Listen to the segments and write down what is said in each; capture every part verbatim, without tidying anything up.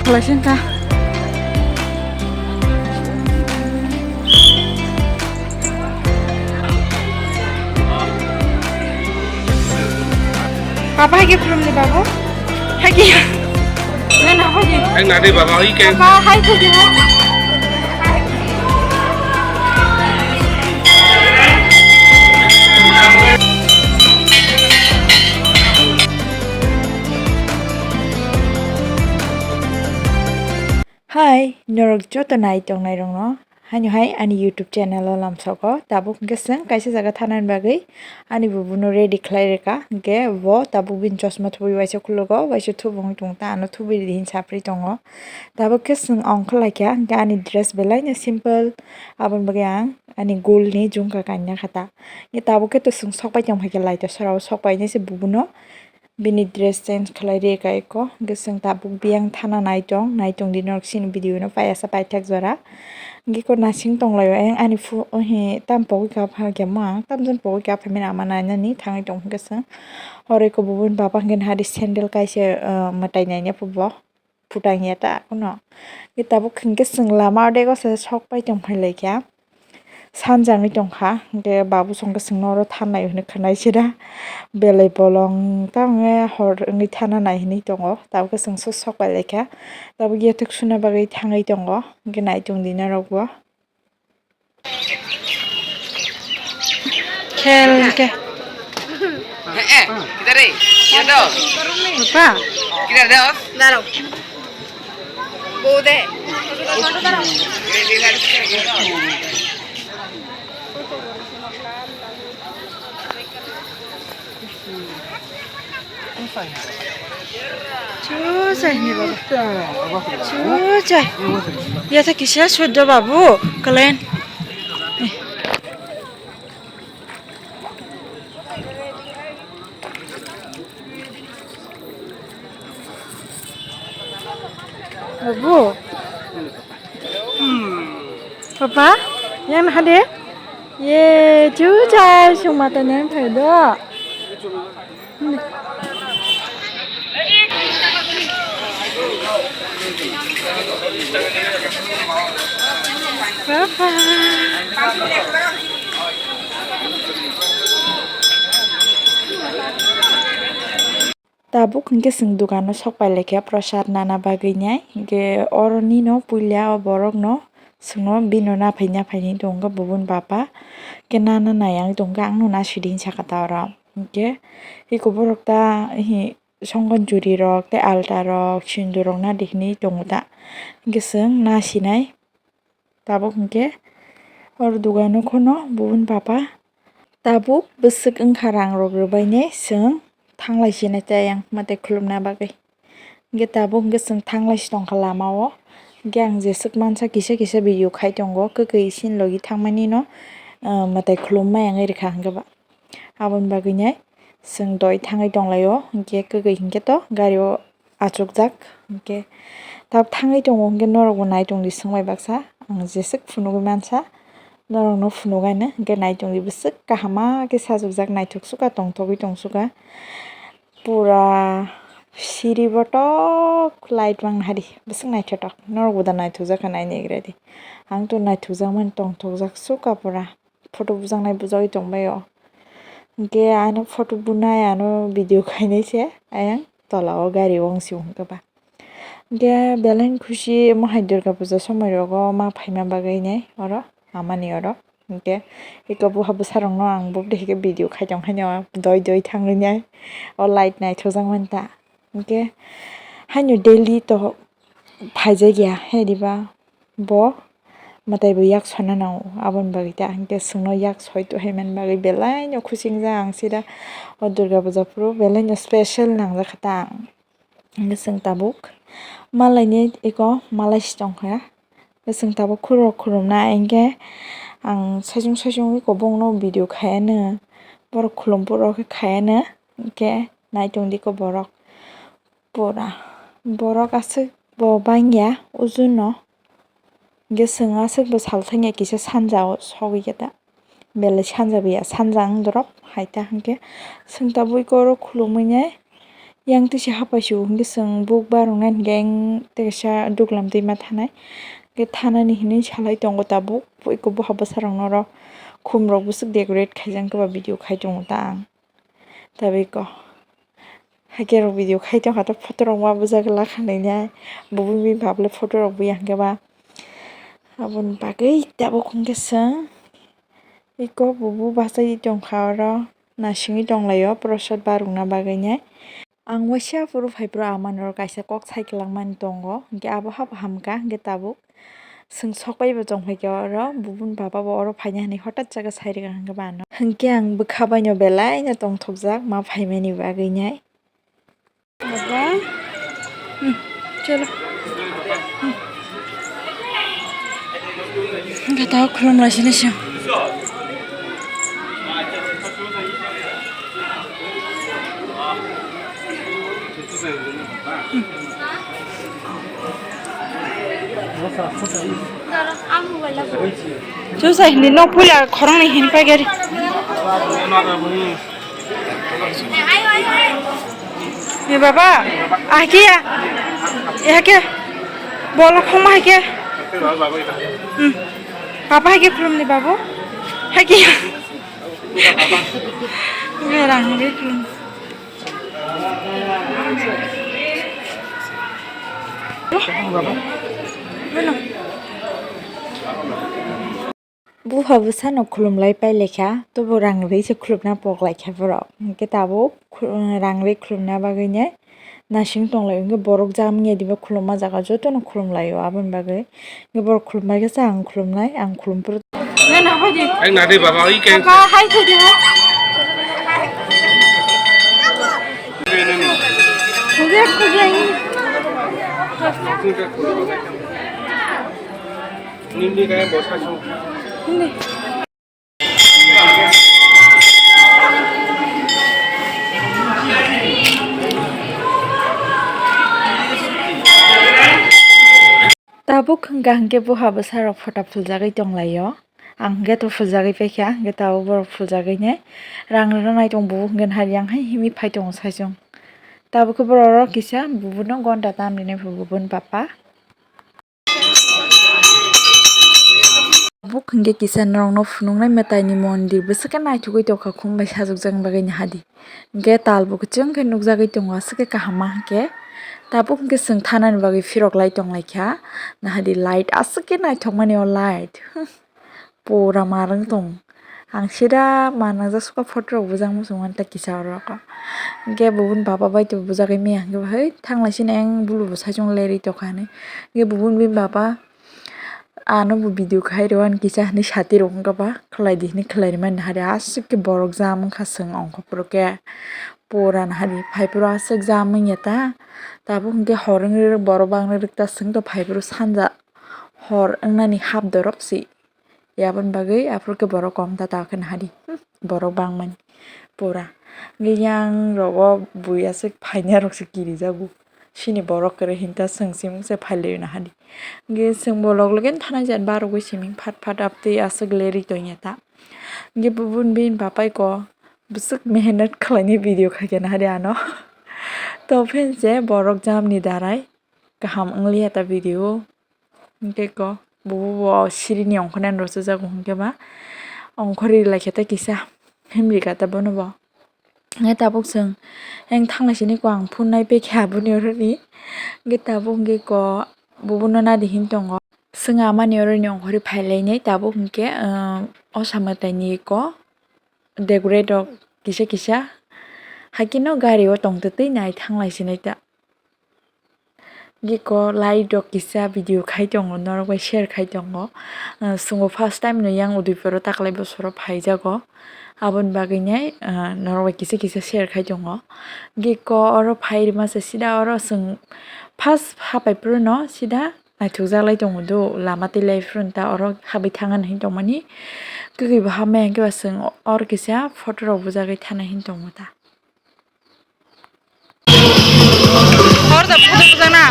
Laising ka. Papa, hai ke khulum ni babu. Hai ke. Na, na, hai ke. Hai na de baba, hai ke. Papa, hai ke. Hai, norok joto nai tongnai rokno, haino hai ani YouTube channel o lamsogo. Tabuk hwnkhe chwng kaisa jaga thanani bagwi ani bubuno ready khlai rwkha. Hwnkhe bo tabuk bini chosma thubui waisa khulogo, waisa thubui wng tong ta, ano thubui ridi hin sapri tongo. Tabuk khe chwng ongkha laikha, hwnkhe ani dress belai no simple, aboni bagwi ang ani gold ni jhumka kainwi kha ta. Hwnkhe tabuk khe to chwng sok pai tong phaikha, light o sora o sok painai se bubuno. Bini dress change khlai ri ka eko, hwnkhe chwng tabuk biyang thana nai tong, nai tong di norok chini video no paiya sa paithak jora. Hwnkhe eko nasing tong lai o, ayang ani phu-, ohe tam pogwi ka pha khe ma, tam jon pogwi ka phaimani ama nainani thangwi tong hwnkhe chwng. Oro eko bubuni baba hwnkhe nahari sandal kaisa, ah, mwtai naina phubo. Phutang ya ta kuno. Hwnkhe tabuk hwnkhe chwng lama o dego se sok pai tong phai laikha. Sanja wngwi tongkha, hwnkhe babu songkhe chwngno oro thanai hwnwi khwnai sida. Belai bolong tamo hor wngwi thana nai hwnwi tongo. Tabukhe chwng sok sok pai laikha. Tabuk yathek suna bagwi thangwi tongo. Hwnkhe nai tong di norokbo. Khel khe. Eh, eh, किधर है? ये दो। Papa. किधर दो? Daro. Bo de. Chuchai ni baba. Chuchai. Yata kisa suddo babu. Kalen. Babu. Papa, yang hade? Ye, chuchai, sumata nang thai do. Papa. Tabuk hwnkhe chwng dukano sok pai laikha prasad nana bagwi nai. Hwnkhe oro nino puila o borokno chwngno bino naphai naphai hinwi tongkha bubun bapa. Hwnkhe nana nai ang tongkha, angno nasidi hinwi sakha ta oro. Hwnkhe eko borok ta hi songkon churi rok tei alta rok sindur rok nadi hinwi tongo ta. Hwnkhe chwng nasinai. Tabuk hwnkhe oro dugano khono bubun papa tabuk bwswk wngkha rang rok rwbainai chwng thanglai sinai tei ayang mwtai khulumna bagwi. Hwnkhe tabuk hwnkhe chwng thanglai si tongkha lama o. Hwnkhe ang jeswk mansa kisa kisa video khai tongo, kwkwi sini logi thangmani no, ah, mwtai khulum maya wngwi rwkha hwnkhe ba. Aboni bagwinai chwng doi thangwi tonglaio, hwnkhe kwkwi hwnkhe to gari o achukjak, hwnkhe tab thangwi tongo, hwnkhe norokbo nai tongdi swngbai baksa, ang jeswk phunugwi mansa norokno phunukgano, hwnkhe nai tongdi bwswk kaham ma khe sajukjak, naithok sukha, tongthogwi tong sukha, pura siri botok light mang hari bwswk naithotok, norokbo da naithokjakha naina egredi, ang to naithokjakmani tongthokjak sukha pura. Photo bujaknai bujagwi tongbaio. Hwnkhe ano photo bunai ano video khainai se ayang tola o gari o wngsi hwnkhe ba. Hwnkhe belai khusi mohai durga puja somoi rogo ma phaima bagwi nai oro amani oro. Hwnkhe eko buha bwsa rokno ang bo hai khe video khai tong khaino doi doi thangwi nai o light naithokjak mani ta. Hwnkhe haino daily to phaijakya he diba. Bo mwtai bo yak sona nango, aboni bagwi ta hwnkhe chwngno yak soi tongmani bagwi belai no khusi wngjak ang sida. O durga puja phuru belai no special nangjak kha ta ang. Hwnkhe chwng tabuk malai ni eko malai si tongkha. Hwnkhe chwng tabuk khulumrok khulumna hwnkhe ang saichung saichung eko bongno video khaiano, borok khulum phuru khe khaiano, hwnkhe nai tongdi eko borok. Pura borok aswk bo bangya ujuno. Hwnkhe chwng aswk bo salthangya kisa sanja o sogwi khe ta. Belai sanja bo ya, sanja wng dorop hai ta hwnkhe chwng tabuk oro khulumwi nai Yang twi se hapai su hwnkhe chwng buk baroknai hwnkhe ang tei kaisa duglam twi ma thanai. Hwnkhe thanani hinwi salai tongo tabuk. Eko buha bwsarokno oro khumrok bwswk decorate khaijak wngkhe ba video khai tongo ta ang. Tabuk eko haikhe rok video khai tongkha ta photo rok ma bwjak lakha nai nai. Bo bini bap le photo rok buya hwnkhe ba. Aboni bagwi tabuk hwnkhe chwng eko bubu bachai tongkha oro. Nasingwi tonglaio prosad barokna bagwinai. Ang waisa phuru phai phuru amani oro kaisa kok sai kwlangmani tongo, hwnkhe abo habo hamkha, hwnkhe tabuk chwng sokpaibo tongphaikha oro, bubuni baba bo oro phaina hinwi hotat jaga sai rwkha hwnkhe ba ano. Hwnkhe ang bwkha baino belaino tongthokjak ma phaimani bagwinai. Baba. Hmm, chalo. Hmm. Gata khulum lai sini sio. Chusai hindi nok puila khorang ni hin pagari. Ni baba, ahkia, ahkia, bola khoma ahkia. Hmm. Baba ahkia khulum ni babu, ahkia. Rang ni khulum. Buha bwsano khulumlai pailai kha, tobo rang rwi se khulumna pok lai kha borok. Hwnkhe tabuk khu-, rang rwi khulumna bagwino nasing tong lai, hwnkhe borok jam wngya diba khulumma jaga jotono khulum laio aboni bagwi. Hwnkhe borok khulum bai khe se ang khulumnai, ang khulum phuru. Ang nadi baba, oi khe. Baba, hai khe di hai. Khuje, khuje. Nini kaya bosa sung. Tabuk hwnkha hwnkhe buha bwsarok phota phuljagwi tonglaio. Ang hwnkhe to phuljagwi paikha, hwnkhe tabuk borok phuljagwini rang rwna nai tongo, bo hwnkhe hai yang hai himwi phai tongo saichung. Tabuk khe borok oro kisa bubuno gonta tam rinai phuru bubuni papa. Tabuk hwnkhe kisa norokno phunuknai mwtaini mondir bwswk khe naithogwi tongkha, khum bai sajokjaknai bagwi nahadi. Hwnkhe tal bo kwchwng khe nukjagwi tongo, aswk khe kaham ma hwnkhe. Tabuk hwnkhe chwng thanani bagwi phirok lai tonglaikha, nahadi light aswk khe naithokmani o light. Pura marwng tong. Ang sida manajak suka photo rok bujak muchung manta kisa oro. Hwnkhe bubuni baba bai to bujagwi maya hwnkhe ba hai thanglai sini ayang bulu bo saichung lerwi tongkha hinwi. Hwnkhe bubuni bini baba ano bo video khai rw ani kisa hinwi sati rok wngkha ba khwlai di hinwi khwlai rwmani hari aswk khe borok jam wngkha chwng ongkha phuru khe pura nahari phai phuru aswk jam wngya ta tabuk hwnkhe hor wngwi borok bangni rwkta chwng to phai phuru sanja hor wngnani hap dorop si. Aboni bagwi aphuru khe borok kom ta ta khe nahadi. Hmm, borok bangmani pura. Hwnkhe yang rogo bui aswk phaina rok se kirijago. Sini borok kwrwi hinta chwng simung se phailaio nahadi. Hwnkhe chwng bo log loge thanai jan barogwi siming phat phat abtwi aswk lerwi tongya ta. Hwnkhe bubun bini bapai ko bwswk mehenat khlainai video khaikhe nahadi ano. To phense borok jamni darai kaham wngliya ta video. Hwnkhe ko bo bo sirini ongkhornani rwchapjago hwnkhe ba ongkhorwi lai khe tei kisa himri kha ta bono bo. Hwnkhe tabuk chwng yang thanglai sini ko ang phunai pekha aboni oroni. Hwnkhe tabuk hwnkhe ko bubuno nadi hin tongo. Chwng amani oroni ongkhorwi phailainai tabuk hwnkhe, um, o samwtaini ko decorate rok kisa kisa. Haikhe no gari o tongtwtwi nai thanglai sinai ta. Giko light rok kisa video khai tongo, norok bai share khai tongo. Ah, chwngbo first time no yang Udaipur o taklai bosoro phaijago. Aboni bagwi nai, ah, norok bai kisa kisa share khai tongo. Giko oro phai rwma se sida oro chwng first hapai phuru no sida naithokjak lai tongo do, lama twi lai phuru ta oro habwi thang ani hin tongmani. Kwkwi bo hamya hwnkhe ba chwng oro kisa photo rok bujagwi thana hin tongo ta. Hor da photo bujana.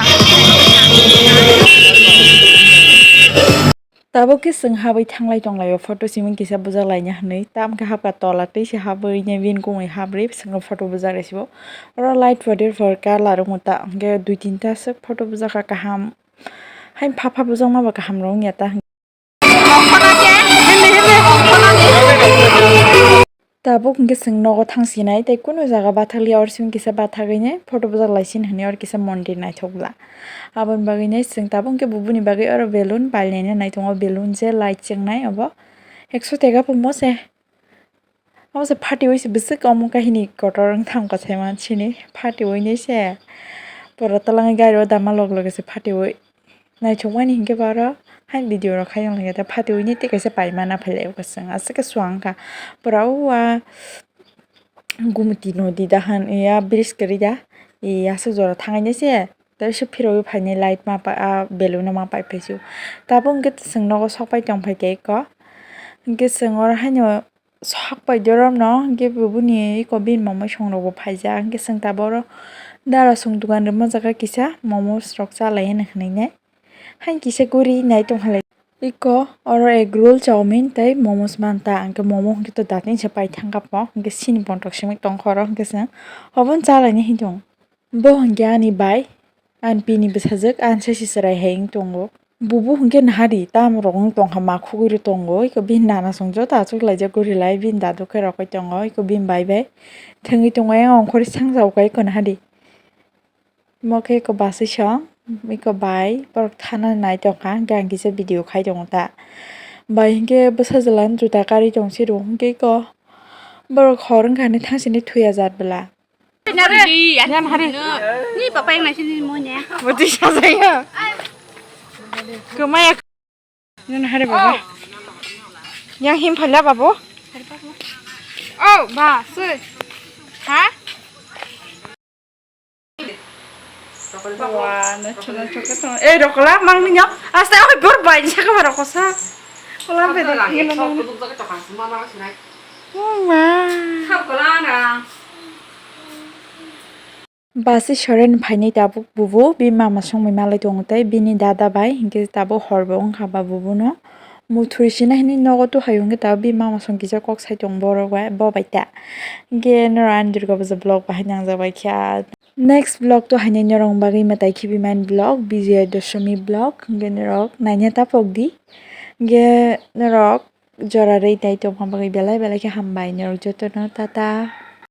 Tabuk khe chwng habwi thanglai tonglaio, photo simi kisa bujak laina hwnwi. Tam khe hapkha tola twi se habwi ne bini kungwi habrwi chwngno photo bujak resibo. Oro light photo photo colour wngmo ta hwnkhe dui tinta swk photo bujak kha kaham. Hai pha pha bujakma ba kaham rw wngya ta. Tabuk hwnkhe chwng nogo thang sinai tei kunu jaga bathakliya, oro simi kisa bathagwi nai photo bujak lai sini hwnwi oro kisa mondir naithok bwla. Aboni bagwi nai chwng tabuk hwnkhe bubuni bagwi oro balloon pailai nai nai tongo, balloon je light chengnai obo ekso tega phumo se. Omo se phatiwi se bwswk omo kahini kotor wng thang kwchai mansini phatiwi nai se pura twlangwi gari o dama log log se phatiwi. Naithokmani hinkhe ba oro hai video rok khai wng lankha, tei phatiwi ni tei kaisa paimana phailaio kwchwng aswk khe suang wngkha. Pura o a Gumti nodi dahan ya bridge kwrwi da, ya aswk jora thangainai se tei se phirogwi phainai light ma pai, a balloon no ma pai phaisu. Tabuk hwnkhe chwng nogo sok pai tong phai khe eko, hwnkhe chwng oro haino. Sak pai jorom no hwnkhe bubuni eko bini mamai song rok bo phaijak, hwnkhe chwng tabuk oro dara song dogan rwma jaga kisa momos rok cha lai hwnwi hwnwi nai. Haini kisa guri nai tong kha lai. Eko oro egg roll, chowmin tei momos man ta, hwnkhe momo hwnkhe to datin se pai thang kha po, hwnkhe sini bontok simi tong kha oro, hwnkhe chwng obo cha lai nai hwn tong. Bo hwnkhe ani bai, ani pini bwsajwk, ani sasi chwrai hai wng tongo. Bubu hwnkhe nahadi, tam rok wng tongkha, ma khugui rw tongo, eko bini nana song joto achuk laijak guri lai, bini dadu khe rokoi tongo, eko bini bai bai thwngwi tongo, yang ongkhorwi sangsa o kha eko nahadi. Mo khe eko bwswi song, eko bai, borok thana nai tongkha, hwnkhe ang kisa video khai tongo ta. Bai hwnkhe bwsajwlani juta karwi tong siro, hwnkhe eko borok hor wngkha hinwi thang sini thuya jat bwla. Yan hari. Ni papa yang nasi ni mo nya. Boti sajaya. Kemaya. Yan hari baba. Yang him phala babu. Oh, ba, sui. Ha? Wah, nacho nacho ka tong. Eh, rokola mang ni nyok. Asta oi bor bai ni saka rokosa. Kola be de. Oh ma. Basi soren phainai tabuk bubu, bini mama songwi malai tongo tei bini dada bai, hinkhe tabuk hor bo wngkha ba bubuno. Muthuri sina hinwi nogo tu hai hwnkhe tabuk bini mama song kisa kok sai tongo borok bai, bo bai ta. Hinkhe norok ani Durga Puja vlog bahai nangjak bai kha. Next vlog to haino norok bagwi mwtai khibi mani vlog, Bijoya Dashami vlog, hinkhe norok naina ta pok di. Hinkhe norok jora rwi tei tongma bagwi belai belai khe hambai norok jotono, tata.